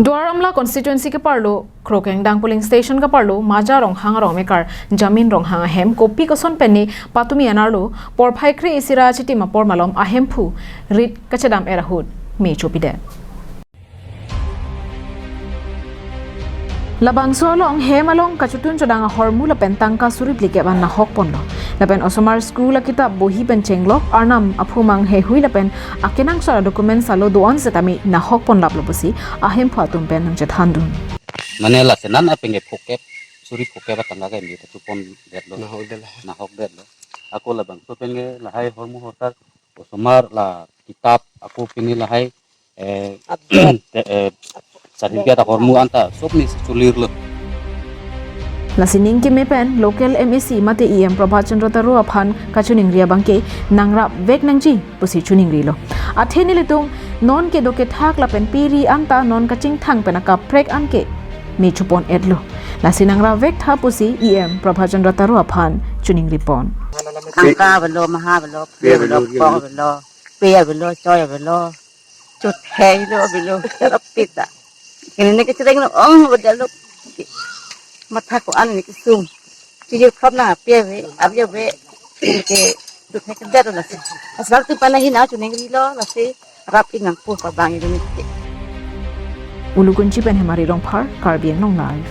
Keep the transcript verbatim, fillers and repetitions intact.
Duar Amla constituency keparlo, Krokengdang polling station keparlo, Maja Ronghang arong mekar Jamin Ronghang ahem kopi koson pen ne patumi anerlo, porphai kre-isi ra achitim apor malom ahemphu rit kachedam-et ahut me chopidet. Labangso along hem along kachotun chodang ahormu lapen tangka suri phlikep an nahok ponlo. Lapen osomar school akitap bohi pen chenglok, arnam aphumang heihui lapen akenangsot adocument salo do-an setame nahok pon laplo pusi ahemphu atum pen nangchethandun. Mane la senan apeng ke phokep, suri phokep atangka ke mi ta chopondetlo. Nahokdetlo. Nahokdetlo. Ako labangso pen ke lahai hormu hortar osomar la kitap ako pini lahai, eh, te-, eh, certificate ahormu anta sop ni cholirlo. Lasi ning keme pen local M A C mate E M Prabhat Chandra Taro aphan kachiningri abangke nangrap vek nangji pusi chiningrilo. Athe nelitum non kedo kethak lapen peri anta non kachingthang pen akaprek anke me chopon-etlo. Lasi nangrap vek tha pusi E M Prabhat Chandra Taro aphan chiningri pon. Tangka avelo, maha avelo, phe avelo, pok avelo, pe avelo, choi avelo, chothe lo avelo, sarap pita. Kene ne kechireng lo ong avelo. Matha ko-an ne kesung. Chijir khop na pe ave, ave ave. Ke chothe kedet lo lasi. Asal tu pana hina chiningrilo lasi. Rap inang pu pabang ini. Ulukunchi pen Hemari Rongphar, Karbi Anglong Live.